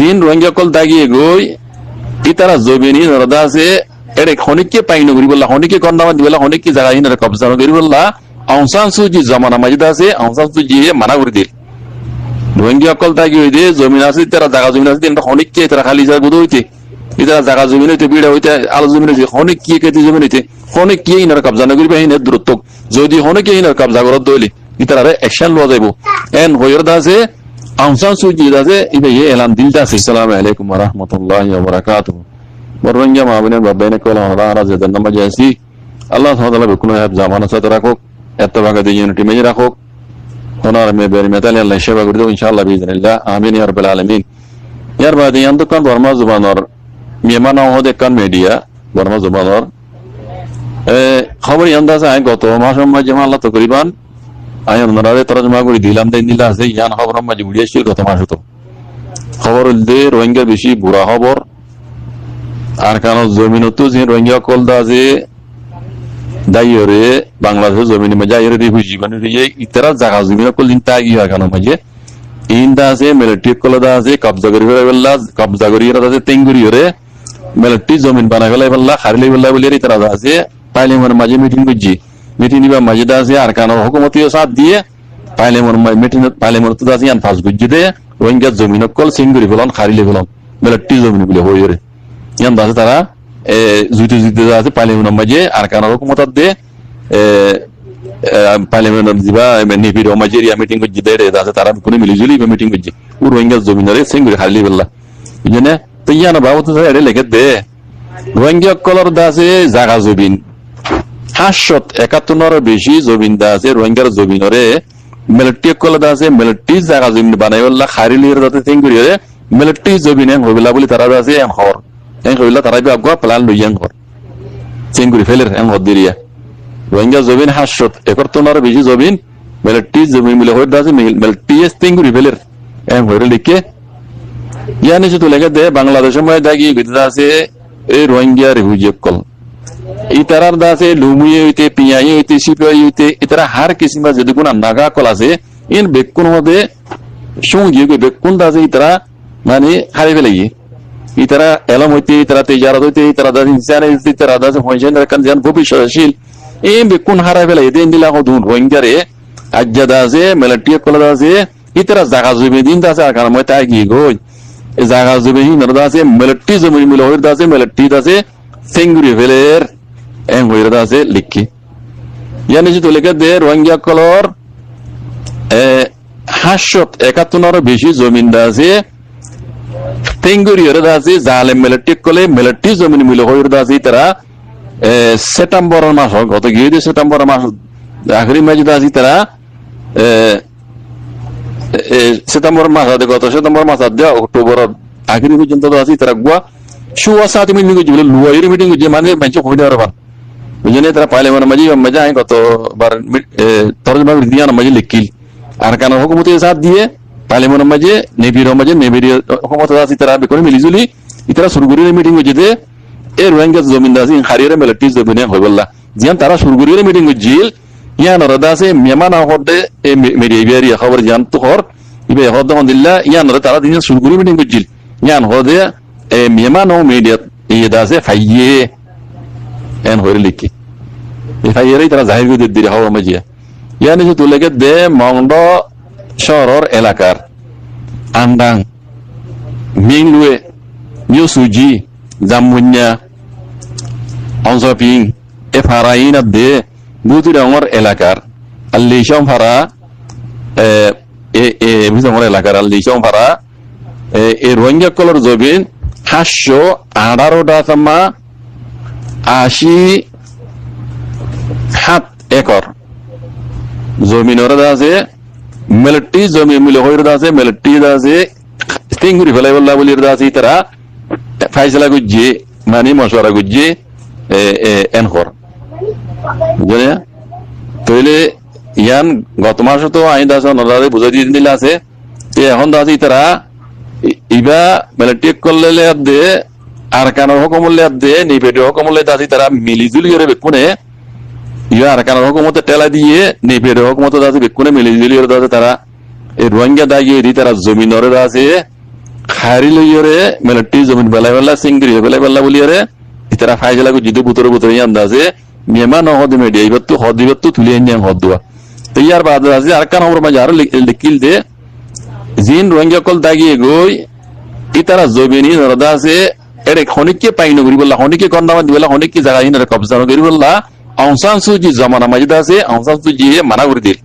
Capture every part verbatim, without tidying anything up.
in Rohingya ókkol dágiye goi, ítara zobin inor de asé, ére honíkka fai no goríbolla, honíkka gór no bandíbolla, honíkka zaga inor kobza no goríbolla, Aung San Suu Kyi zomanar maze de asé, Aung San Suu Kyi ye mana gorí dil. Rohingya ókkol dágiye de zobin asé, ítara zaga zobin asé, ítara honíkka ítara háli zaga gudó óite, ítara zaga zobin óite, bíça óite, alu zobin óite, honíkka keti zobin óite, honíkka inor kobza no goríba, hín e durot tók. Zodi honíkka inor kobza goré de óile, ítarare action luwa zaibo. En hoiyóre de asé, Aung San Suu Kyi de asé, íba ye elan dil de asé. Assalamu alaikum wa rahmatullahi wa barakatuhu. Mor Rohingya maa boin baf bái ókkol, añára ze zánnar maze así, Allah subhanahu wa taala bekkúnore hefzo amanor sáte rakók, ettefak de unity maze rakók. Onar me beri metali Allah céba gorí dók, inshaAllah, biiznillah. Amin ya rabbal alamin. Yar bade yián de ekkán Borma zubanor, Myanmar nam hoó de ekkán media, Borma zubanor. E, hóbor yián de asé, añí goto macor maze, Allah tokriban, añí onorare torjuma gorí dilam de, endilla asé, yián hóboror maze uri aiccé goto macot. Hóbor óilde Rohingyar beci bura hóbor. Arkanor zominottu ze Rohingya ókkol de asé, dáiyore, Bangladecor zominor maze dáiyore refuji bani óiye, ítarar zaga zomin ókkol zin táki Arkanor maze, in de asé, militari ókkole de asé, kobza gorí félaibolla, kobza gorí ore de asé, théng gorí ore, militari zomin banai félaibolla, hári loibolla buli ore ítara de asé, Parliamentor maze miting goijjé. Miting dibar maze de asé, Arkanor hókumote yó sát diye, Parliamentor ma-, miting, Parliamentor de asé, yián fas goijjé de, Rohingya zomin ókkol théng gorí félon, hári loi félon, militari zomin buli hoiyóre. Yián de asé tara, e, zuite zuite de asé, Parliamentor maze Arkanor hókumotor de, e, e, Parliamentor ziba, e, Naypyidaw maze eriya miting goijjé de, de asé tara bekkúne mili zuli iba miting goijjé. Ó Rohingya zominore théng gorí hári loibolla. Buzóne? Te yián babot de ére leké de, Rohingya ókkolor de asé zaga zobin, háñt cót ekattor nor beci zobin de asé, Rohingyar zobinore militari ókkole de asé, militari zaga zobin banaibolla hári loiyore de asé, théng gorí ore, militari zobin en hoibolla buli tara de asé, en hoór. En hoibolla tara iba eggúa plan loiye en hoór. Théng gorí féler en hoór diriya. Rohingya zobin háñt cót ekattor nor beci zobin, militari zobin buli hoór de asé, mil-, militari ye théng gorí féler. En hoiyóre leikké. Yián iccu leké de Bangladecor maze dágiye goi de asé, e Rohingya refuji ókkol. Ítarar de asé Lumuye óite, Piyaye óite, Sipaye óite, ítara hár kisímor zedukkún Naga ókkol asé, in bekkún hoó de cóñgi goi bekkún de asé ítara mani hárai félaiye. Ítara elóm óite, ítara tijarot óite, ítara de asé insan óite, ítara de asé foicá óite, ekkán ziyan bóbicót accíl, in bekkún hárai félaiye de endilla hoó de Rohingyare, aijja de asé, militari ókkole de asé, ítara zaga zobin din de asé Arkanor maze táki goi. E zaga zobin hín de asé, militari zobin buli hoór de asé, militari de asé, théng gorí féler, en hoiyóre de asé leikké. Yián iccu leké de Rohingya ókkolor, e, háñt cót ekattor nor beci zobin de asé, théng gorí ore de asé, zalem militari ókkole, militari zobin buli hoiyóre de asé, ítara, e, Septemboror mac, goto giyé de Septemboror mac, ahéri maze de asé, ítara, e, e, Septemboror mac de, goto Septemboror mac de Oktoboror ahéri foijjonto de asé, ítara eggúa cúwa sáñti miting goijjé, buli luwa ore miting goijjé, mani maincé hoi no fare. Buzóne? Ítara Parliamentor maze, ibar maze añí goto bar mi-, e, torjuma gorí diyanor maze leikkíl. Arkanor hókumote sát diye, Parliamentor maze, Naypyidaw maze, Naypyidaw hókumote de asé, ítara bekkúne mili zuli, ítara cúru gorí miting goijjé de, e Rohingya zobin de asé, in hári ore militari zobin en hoibolla. Ziyan tara cúru gorí ore miting goijjíl, yiánore de asé, Myanmar nam hoó de, e me-, media iba eriya hóbor ziyan tú hoór, iba hoó de hondilla, yiánore tara din cúru gorí miting goijjíl. Yián hoó de, e Myanmar nam media iye de asé, faiye, en hoiyóre leikké. E faiye re ítara zahir gorí de diri hóbor maze. Yián iccu leké de Mongdo cóoror elakar Andang, Minglue, Myosuji, Zammunya, Onsoping, e fara iín de Butidongor elakar, Allicom fara, e, e, e, Butidongor elakar Allicom fara, e, e Rohingya ókkolor zobin háñt cót añçáro dhásamma ací hát ekor zobinore de asé, militari zobin buli hoiyóre de asé, militari de asé, théng gorí félaibolla buli ore de asé, ítara faisala goijjé, mani mocuwara goijjé, e, e, en hoór. Buzóne? Tóile yián goto macot añí de asé onorare buzái di dilla asé, Te ehón de asé ítara i-, iba militari ókkol loi de, Arkanor hókumot loi de, Naypyidaw hókumot loi de asé ítara mili zuli ore bekkúne, iba Arkanor hókumote tela diye, Naypyidaw hókumote de asé bekkúne mili zuli ore de asé tara e Rohingya dágiye de ítara zobinore de asé, hári loiyóre, militari zomin félai félai, singiri félai félai buliyóre, ítara fáisala goijjé dé bútore bútore yían de asé, miyama no hoó de midiya ibáttu, hoó de ibáttu tuli ain yían hoó de. Te yar baade asé, arekkán hóbor maze aró li-, likíl de, zin Rohingya ókkol táki goi, ítara zomin ín ore de asé, ére honíkka fai no goríbolla, honíkka gonda bandi bolla, honíkka zaga ín ore kobza no goríbolla, Aung San Suu Kyi zomana maze de asé, Aung San Suu Kyi ye mana gorí dil.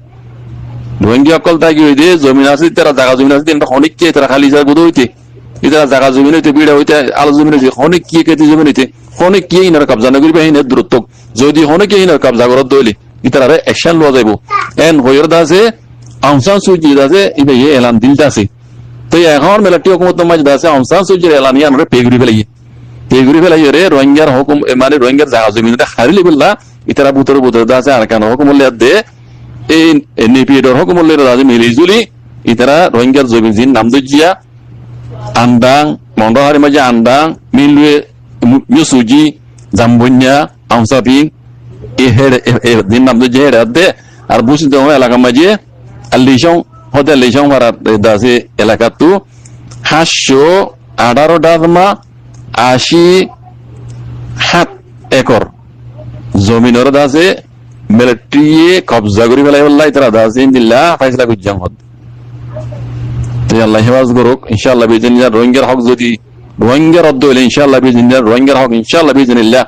Rohingya ókkol táki goi de zomin asé, ítara zaga zomin asé, ítara honíkka ítara háli sára gudo óite, ítara zaga zomin óite, bíça óite, alu zomin óite, honíkka kéti zomin óite, honíkka ín ore kobza no goríba, hín ore durot tók. Zodi honíkka ín ore kobza goródde óile, ítarare ekcon luwa zaibo. En hoiyóre de asé, Aung San Suu Kyi de asé, íba ye elan dil de asé. Te ehón militari hókumot or maze de asé, Aung San Suu Kyi r elan yían ore fe gorí félaiye. Fe gorí félaiyoré Rohingyar hókum, e, mane Rohingyar zaga zomin ore hári loibolla, ítara bútore bútore de asé Arakan hókum loi de, e, e, N P F T hókum loi de asé mili zuli, ítara Rohingyar zomin zin nam dóijjiya, Andang, Mondor hári maze Andang, Minlwe, Mu-, Miyusuji, Zambonya, Aungsaping, e héçe, e, e, din nam dóijje héçe adde, ar busi de elaka maze, ar Lisong, hóde Lisong fara de asé elakattu, háñtco añçáro dhazma, ací hát ekor zomin ore de asé, militari ye kobza gorí félaibolla, ítara de asé, endilla fáisala goijjé hóde. Te Allah hefazot gorouk, incállah biiznillah, Rohingyar hók zodi, Rohingyar hók dóile incállah biiznillah, Rohingyar hók incállah biiznillah,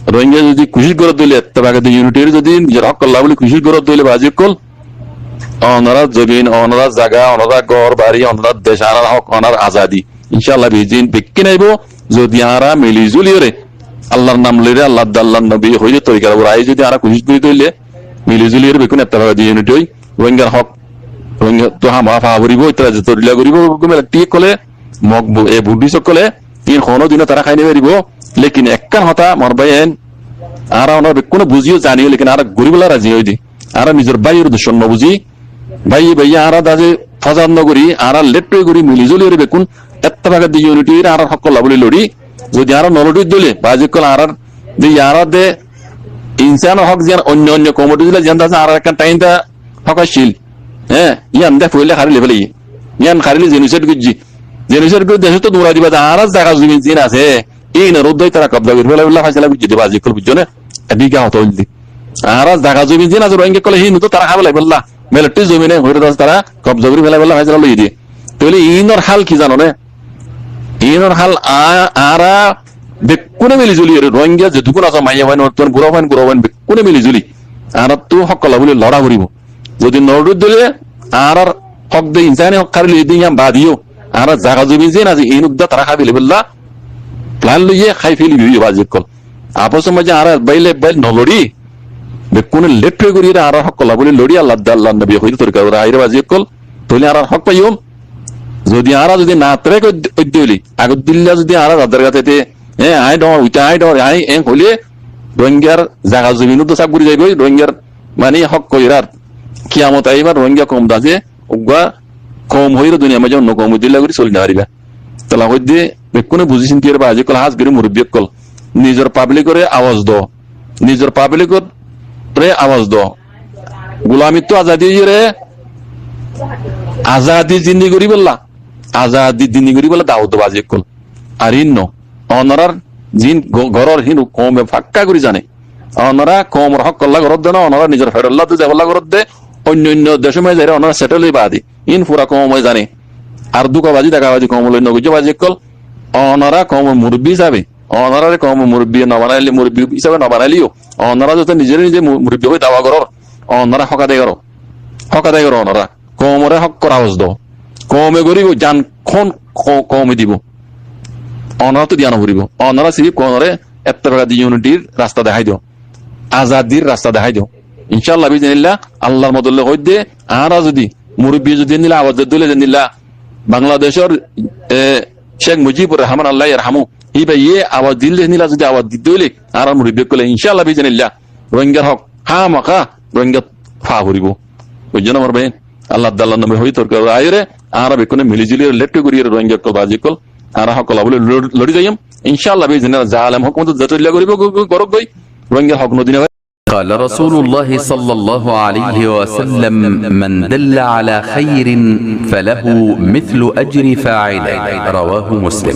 Rohingya zodi kucíc goródde óile, ettefake de unity ore zodi nizor hók olla buli kucíc goródde óile, bazi ókkol, onorar zobin, onorar zaga, onorar gór bari, onorar dec, añárar hók, onorar azadi, incállah biiznillah bekkún aibo, zodi añára mili zuli ore, Allar nam loi ore, Allar de Allar nobi hoiyé de torikar uore ai zodi añára kucíc gorí dóile, mili zuli ore bekkún ettefake de unity ói, Rohingyar hók, Rohingya tu ham fa foribo, ítara ze torilla goribo, gomela thík ókkole, Mog bu-, e Buddhist ókkole, ín hono dino tara hái no faribo. Lekin ekkán hotá, mor bái ain, añára onora bekkúne buzíyo zaniyo, lekin añára goríbolla razi ói de. Añára nizor báiyor ducmon no buzí, báiye báiye añára de asé fosad no gorí, añára lettoi gorí, mili zuli ore bekkún, ettefake de unity ore añárar hók olla buli lori. Zodi añára no lori dóile, bazi ókkol añárar de yara de insan hók ziyan oinno oinno koum ore dila ziyan de asé añárar ekkán thaim de hók accíl. Hé, yián de foila hári loi félaiye. Yián hári loi genocide goijje. Genocide goijje decóttu durai diba de añárar zaga zobin zin asé, ín ore de ítara kobza gorí félaibolla fáisala goijje de bazi ókkol buijjó né? Edika hotá óilde. Añárar zaga zobin zin asé Rohingya ókkole hín ore de tara hái félaibolla. Militari zobin e hoiyóre de asé tara kobza gorí félaibolla fáisala loiye de. Tóile ínor hál ki zano né? Ínor hál a-, añára bekkúne mili zuli ore Rohingya zetukkún asó maiya fuain, morot fuain, bura fuain, gura fuain bekkúne mili zuli añárattu hók olla buli lora foribo. Zodi no lori dóile añárar hók de insani hók hári loi de yián badiyo. Añárar zaga zobin zin asé ínor de tara hái félaibolla plan loiye hái félaibo bazi ókkol. Afosor maze añára báile báil no lori. Bekkúne lettoi gorí ore añárar hók olla buli lori Allar de Allar nobi hoiyé de torikar uore aire bazi ókkol. Tóile añárar hók faiyum. Zodi añára zodi na trek ói-, ói dóile, agor dilla zodi añára zadar gatete, e, añí dóñr, uite añí dóñr, añí en hoile, Rohingyar zaga zobin ore de sáf gorí zaibo, Rohingyar mani hók hoirar. Kiyamot aibar Rohingya koum de asé, uggwá koum hoiyóre duniyar maze oinno koum dilla gorí soli no fariba. Tolla hoidde, bekkúne buzi sinti ore bazi ókkol, hás gorí murubbi ókkol. Nizor public ore awaz do. Nizor public ore awaz do. Gulamittú azadi óiyore azadi zindigi goríbolla, azadi zindigi goríbolla dawot do bazi ókkol. Ar ín no. Onorar zin go-, goror hín koume fakka gorí zane. Onora koumor hók olla goródde no, onora nizor feçolla de zaibolla goródde, oinno oinno decor maze zaire onora settle ói bade. Ín fura koume zane. Ar dukabazi, dagabazi koum loi no goijjo bazi ókkol. Onora koumor murubbi hísabe, onorare koumor murubbi no banaile, murubbi hísabe no banaileyo, onora zoto nizore nize mu-, murubbi hoi dawa goror, onora hók adai goro. Hók adai goro onora. Koumore hókkor awaz do. Koume goribo, zan hon ko-, koume dibo. Onorattu diya no foribo. Onora sirif koumore ettefak de unityr rasta dahái do. Azadir rasta dahái do. Incállah biiznillah, Allar modot loi hoidde, añára zodi, murubbi zodi endilla awaz dóile zendilla, Bangladecor, e, Cek Mujibur Rahman Allah yarhamu, íba ye awaz dil de endilla zodi awaz didde óile, añárar murubbi ókkole incállah biiznillah, Rohingyar hók, hámaka Rohingyat fa foribo. Buijjó né mor bái? Allar de Allar nobi hoi torkar aiyóre, añára bekkúne mili zuli ore, lettoi gorí ore Rohingya ókkol, bazi ókkol, añára hók olla buli lor-, lori zaiyum. Incállah biiznillah, zalem hókumot zetólla goribo go-, go-, gorok goi, Rohingyar hók no dine قال رسول الله صلى الله عليه وسلم: من دل على خير فله مثل أجر فاعله. رواه مسلم.